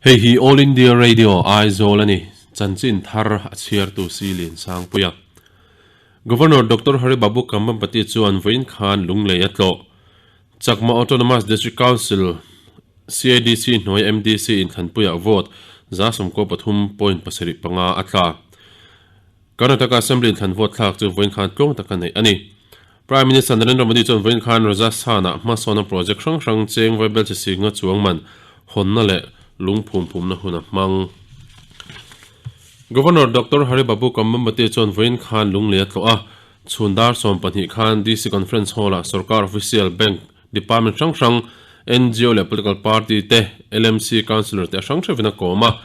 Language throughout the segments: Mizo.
Hei hi All India Radio Aizawl a ni, chanchin thar a chhiartu si Liansangpuia. Governor Doctor Hari Babu Kambhampati chuan vawiin khan Lunglei a tlawh. Chakma Autonomous District Council, CADC, hnuai MDC inthlanpuiah vote 93.75 a tla. Karnataka Assembly inthlan vote thlak chu vawiin khan tluang taka neih a ni. Prime Minister Narendra Modi chuan vawiin khan Rajasthan-ah hmasawnna project hrang hrang cheng vaibel chi singa chuang man hawnna leh lungphum phumna hun a hmang. Governor Doctor Hari Babu Kambhampati chuan vawiin khan Lunglei a tlawh a, Chhun dar 12 khan DC Conference Hall-ah sorkar official, bank, department hrang hrang, ngo leh political party te, LMC councillor te a hrang hreuhin a kawm a.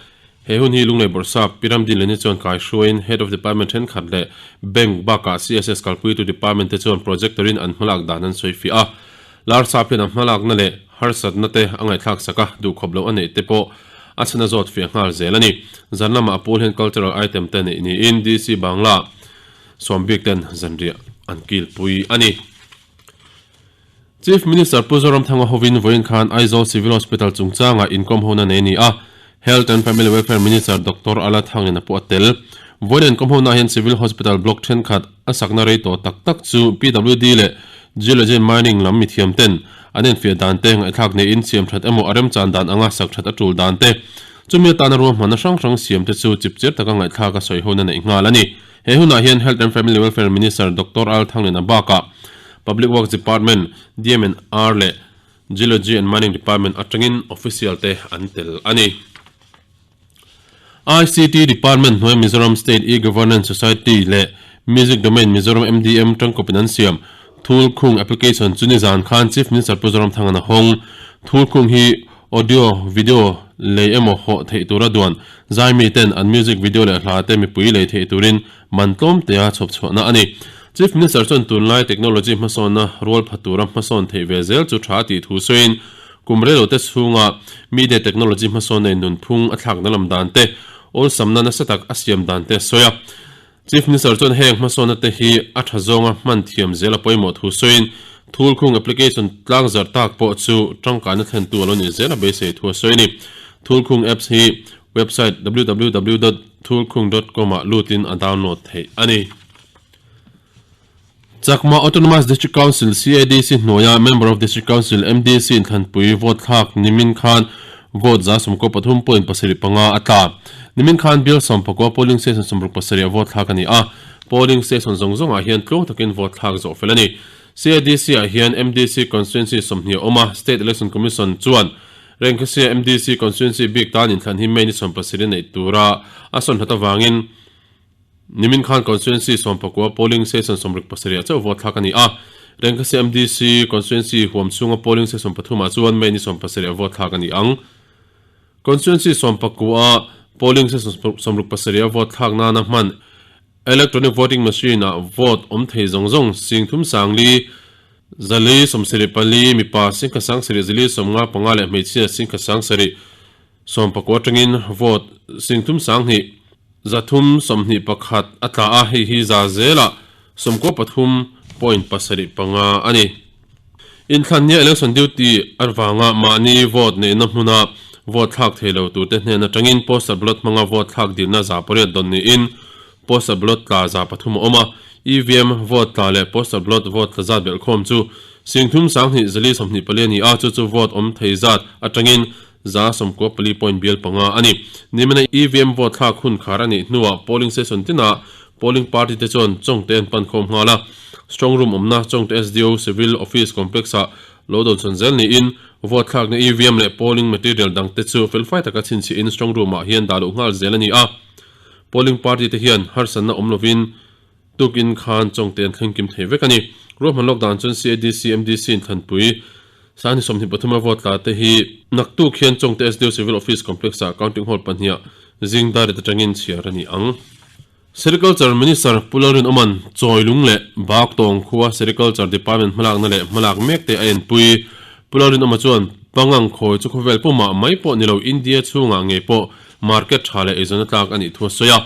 He hun hi Lunglei Bawrhsap Pi Ramdinleni chuan kaihruaiin Head of Department thenkhat leh Bank bakah CSS kalpuitu department te chuan projector-in an hmalak dan an sawi fiah a. Larsap hian a hmalakna leh harsatna te a ngaihthlak sak a, duhkhawp loh a neih te pawh a chhan a zawt fiah nghal zel a ni. Zan lamah a pawl hian cultural item te neih niin DC Bangla Sawmbik ten zanriah an kilpui a ni. Chief Minister Pu Zoramthanga hovin vawiin khan Aizawl Civil Hospital chungchangah inkawm hona nei a ni a, Health and Family Welfare Minister Doctor Ala Thangin a pawh a tel. Vawiin inkawm hona hian Civil Hospital block thenkhat a sakna rei tawh tak tak chu PWD leh Geology and Mining lam mithiam ten an enfiah dan te ngaihthlak neiin siam that emaw a remchan dan anga sak that a tul dan te chumi atana ruahmanna hrang hrang siam te chu chipchiar taka ngaihthlak a sawi hona neih nghal a ni. He hunah hian Health and Family Welfare Minister Doctor Al Thanglena bakah Public Works Department, DMNR leh Geology and Mining Department atangin official te an tel a ni. ICT Department hnuaia Mizoram State E-Governance Society leh Music Domain Mizoram MDM tangkawpin an siam Thulkhung application chu nizan khan Chief Minister Pu Zoramthanga'n a hawng. Thulkhung hi Audio, video lei emaw hawh theih tura duan zai miten an music video leh hla te mipui lei theih turin man tlawm tea chhawp chhuahna a ni. Chief Minister chuan tunlai technology hmasawnna rual pha tura hmasawn theih ve zel chu tha tih thu sawiin kum reilo te chhunga media technology hmasawnna in nunphung a thlak danglam dan te, awlsamna nasa tak a siam dan te a sawi a. Chief Minister chuan heng hmasawnna te hi a tha zawnga hman thiam zel a pawimawh thu sawiin Thulkhung application tlangzarh tak pawh chu tangkaina thlentu a lo nih zel a beisei thu a sawi a ni. Thulkhung apps hi website www dot thulkhung dot com ah lutin a download theih a ni. Chakma Autonomous District Council, CADC, hnuaia Member of District Council, MDC, inthlanpui vote thlak nimin khan vote 73.75 a tla. Nimin khan bial 11 polling station 67 a vote thlak a ni a, polling station zawng zawngah hian tluang takin vote thlak zawh fel a ni. CADC ah hian MDC constituency 20 a awm a, State Election Commission chuan Rengkhasia MDC constituency bik tan inthlan hi May ni 17 neih tura a sawn hlat avangin Nimin khan Constituency 19 polling station 67 chauh vote thlak a ni a, Rengkhasi MDC Constituency huam chhunga polling station pathumah chuan May ni 17 vote thlak a ni ang. Constituency 19 polling station 67 vote thlak nana hman electronic voting machine ah vote awm thei zawng zawng sing thum sang li zali 74 mipa singkhat sang sarih zali 55 leh hmeichhia singkhat sang sarih 19 atangin vote sing thum sang hnih 321 a tla a, hei hi za zelah 93.75 a ni. Inthlannia election duty avanga mahni vote neihna hmuna vote thlak thei lo turte hnen atangin postal ballot hmanga vote thlak dilna 800 dawn niin postal ballot tla 300 a awm a, EVM vote tla leh postal ballot vote tla zat belhkhawm chu 32 424 a ni a, chu chu vote awm thei zat atangin 94.5 a ni. Nimina EVM vote thlak hun khar a nih hnuah polling station tinah polling party te chuan Chawngte an pan khawm nghal a. Strong room awmna Chawngte SDO Civil Office Complex-ah lo dawnchhawn zel niin vote thlakna EVM leh polling material dang te chu felfai taka chhinchhiahin strong room-ah hian dah luh nghal zel a ni a. Polling party te hian harsatna awm lovin Tukin khan Chawngte an thleng kim thei vek a ni. Ruahman lawk dan chuan CADC, MDC inthlanpui Sangni 23 a vote tla te hi naktuk hian Chawngte SDO Civil Office Complex ah Counting Hall pahniha zing dar rit atangin chhiar a ni ang. Sericulture Minister Pu Lalrinawma'n Chawilung leh Baktawng khua Sericulture Department hmalakna leh hmalak mek te a enpui. Pu Lalrinawma chuan Pangang khawi chu khawvel pumah mai pawh ni lo India chhungah ngei pawh market tha leh eizawnna tlak a nih thu a sawi a.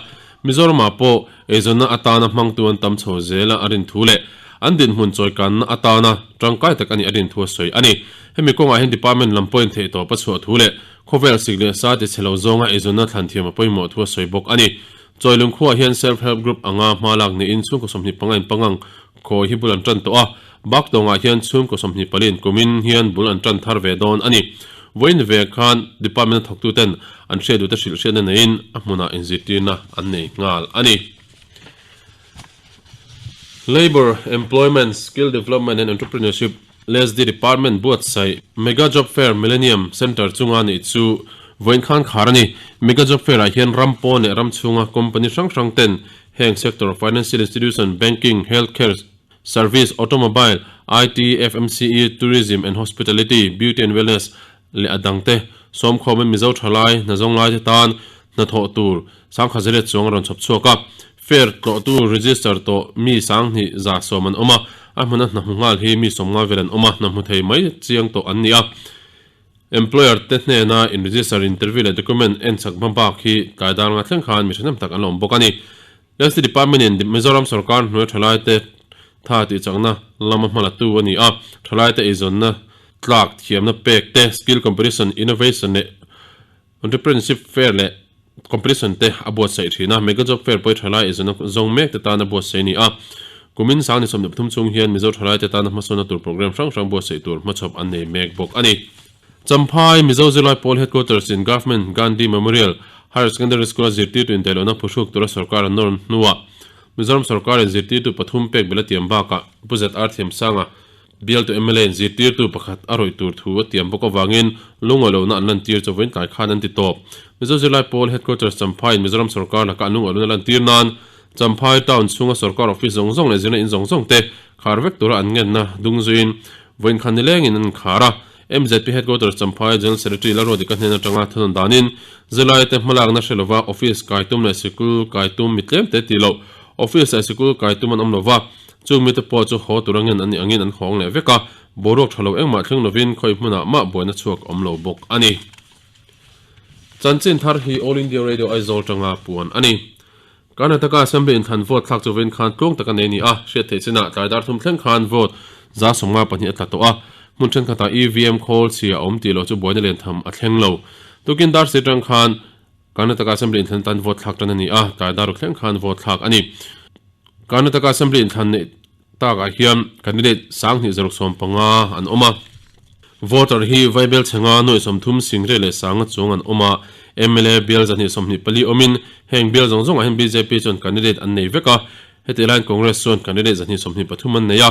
Mizoramah pawh eizawnna atana hmangtu an tam chho zel a, a rin thu leh an dinhmun chawikanna atana tangkai tak a nih a rin thu a sawi a ni. Hemi kawngah hian department lam pawhin theihtawp a chhuah thu leh khawvel sik leh sa ti chhe lo zawnga eizawnna thlan thiam a pawimawh thu a sawi bawk a ni. Chawilung khuaah hian Self Help Group anga hma lak niin chhungkaw 25 in pangang khawi hi bul an tan tawh a, Baktawngah hian chhungkaw 24 in kumin hian bul an tan thar ve dawn a ni. Vawiin ve khan department a thawktuten an hriat duhte hrilh hriatna neiin a hmunah inzirtirna an nei nghal a ni. Labour, Employment, Skill Development and Entrepreneurship, LESD, Department buatsaih Mega Job Fair Millennium Centre chunga nih chu vawiin khan khar a ni. Mega Job Fair ah hian ram pawn leh ram chhunga company hrang hrang ten heng sector, Financial Institution, Banking, Healthcare, Service, Automobile, IT, FMCE, Tourism and Hospitality, Beauty and Wellness leh a dangte sawmkhawmin Mizo thalai hnazawng laite tan hnathawh tur sangkhat zariat chuang a rawn chhawp chhuak a. Fair tlawhtu register tawh mi 2110 an awm a, a hmuna hna hmu nghal hi mi 90 vel an awm a, hna hmu thei mai chiang tawh an ni a. Employer te hnena in register, interview leh document en chak hma bak hi tlai dar nga thleng khan mi ṭhahnem tak an la awm bawk a ni. Lasi Department in Mizoram sorkar hnuai ṭhalaite tha tih chakna lama hmalatu a ni a, ṭhalaite eizawnna tlak thiamna pek te, skill competition, innovation leh entrepreneurship fair leh competition te a buatsaih thin a. Mega Job Fair pawh hi ṭhalai eizawnna zawng mek te tan a buatsaih a ni a. Kumin 2023 chhung hian Mizo ṭhalaite tana hmasawnna tur program hrang hrang buatsaih tur hmachhawp an nei mek bawk a ni. Champhai, Mizo Zirlai Pawl Headquarters in Government Gandhi Memorial Higher Secondary School a zirtirtu indaihlohna phuhruk tura sorkar an nawr hnuah Mizoram sorkarin zirtirtu pathum pek belh a tiam bakah Pu ZR Thiamsanga bialtu mla in zirtirtu pakhat a rawih tur thu a tiam bawk avangin lungawilohna an lantir chu vawiin tlai khan an ti tawp. Mizo Zirlai Pawl Headquarters Champhai in Mizoram sorkar laka an lungawilohna lantir nan Champhai town chhunga sorkar office zawng zawng leh zirna in zawng zawng te khar vek tura an ngenna dungzuiin vawiin khan nilengin an inkhar a. MZP Headquarters Champhai General Secretary Lalruadika hnen atanga thunawn danin zirlaite hmalakna hre lova office kai tum leh sikul kai tum mi tlem te tih loh office leh sikul kai tum an awm lova, chung mite pawh chu haw tur angin an nih angin an hawng leh vek a, boruak tha lo engmah thleng lovin khawi hmunah mah buaina chhuak awm lo bawk a ni. Chanchin thar hi All India Radio Aizawl tanga puan a ni. Karnataka Assembly inthlan vote thlak chu vawiin khan tluang tak a nei a ni a, hriat theih chinah tlai dar thum thleng khan vote 52 a tla tawh a, hmun thenkhatah EVM khawl chhia a awm tih loh chu buaina lian tham a thleng lo. Tukin dar si tang khan Karnataka Assembly inthlan tan vote thlak tan a ni a, tlai dar ruk thleng khan vote thlak a ni. Karnataka Assembly inthlan neih takah hian candidate 2615 an awm a. Voter hi Vaibel chhenga nuaih 30 singre leh sanga chuang an awm a, mla bial 124 awmin heng bial zawng zawngah hian bjp chuan candidate an nei vek a, heti laiin Congress chuan candidate 123 an nei a,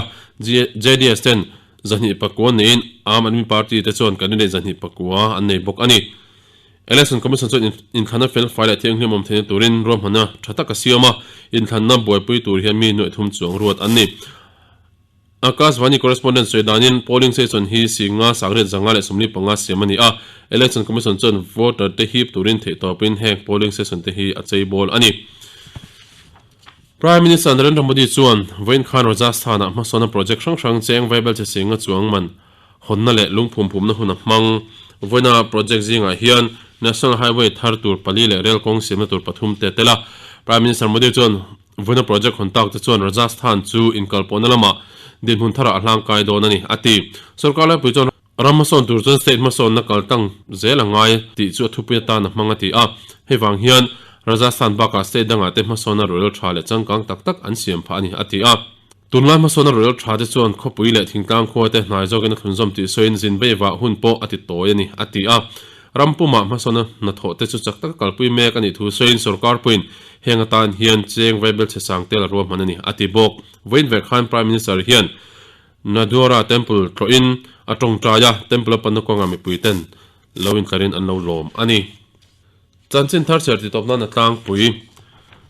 JDS ten 109 neiin Aam Aadmi Party te chuan candidate 109 an nei bawk a ni. Election Commission chuan inthlanna fel fai leh thianghlim awm theihna turin ruahmanna tha tak a siam a, inthlanna buaipui tur hian mi nuaih thum chuang ruat an ni. Akashvani correspondent sawi danin polling station hi singa sangriat zanga leh 45 siam a ni a, Election Commission chuan voter te hip turin theihtawpin heng polling station te hi a cheibawl a ni. Prime Minister Narendra Modi chuan vawiin khan Rajasthan-ah hmasawnna project hrang hrang cheng vaibel che singa chuang man hawnna leh lungphum phumna hun a hmang. Vawiina project zingah hian National Highway thar tur pali leh rail kawng siamna tur pathum te a tel a. Prime Minister Modi chuan vawiina project hawn tak te chuan Rajasthan chu inkalpawhna lamah dinhmun tharah a hlangkai dawn a ni, a ti. Sorkar laipui chuan ram hmasawn tur chuan state hmasawnna kal tlang zel a ngai tih chu a thupui atan a hmang a ti a. Hei vang hian Rajasthan bakah state dangah te hmasawnna rual tha leh changkang tak tak an siam phah a ni, a ti a. Tunlai hmasawnna rual tha te chuan khawpui leh thingtlang khua te hnai zawkin a thlunzawm tih sawiin zin beivah hun pawh a ti tawi a ni, a ti a. Ram pumah hmasawnna hnathawh te chu chak taka kalpui mek a nih thu sawiin sorkar puiin heng atan hian cheng vaibel chhe sang tel a ruahman a ni, a ti bawk. Vawiin vek khan Prime Minister hian Nadwara Temple tlawhin a tawngtai a, Temple a panna kawngah mipui ten lo intlarin an lo lawm a ni. Chanchin thar chher titawp nan a tlangpui.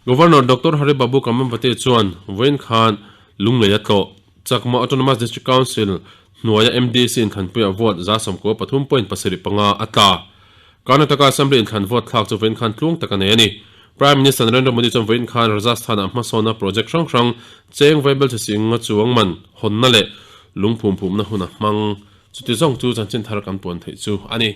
Governor Doctor Hari Babu Kambhampati chuan vawiin khan Lunglei a tlawh. Chakma Autonomous District Council hnuaia MDC inthlanpuiah vote 93.75 a tla. Karnataka Assembly inthlan vote thlak chu vawiin khan tluang tak a nei a ni. Prime Minister Narendra Modi chuan vawiin khan Rajasthan-ah hmasawnna project hrang hrang cheng vaibel chhe singa chuang man hawnna leh lungphum phumna hun a hmang. Chuti zawng chu chanchin thar kan puan theih chu a ni.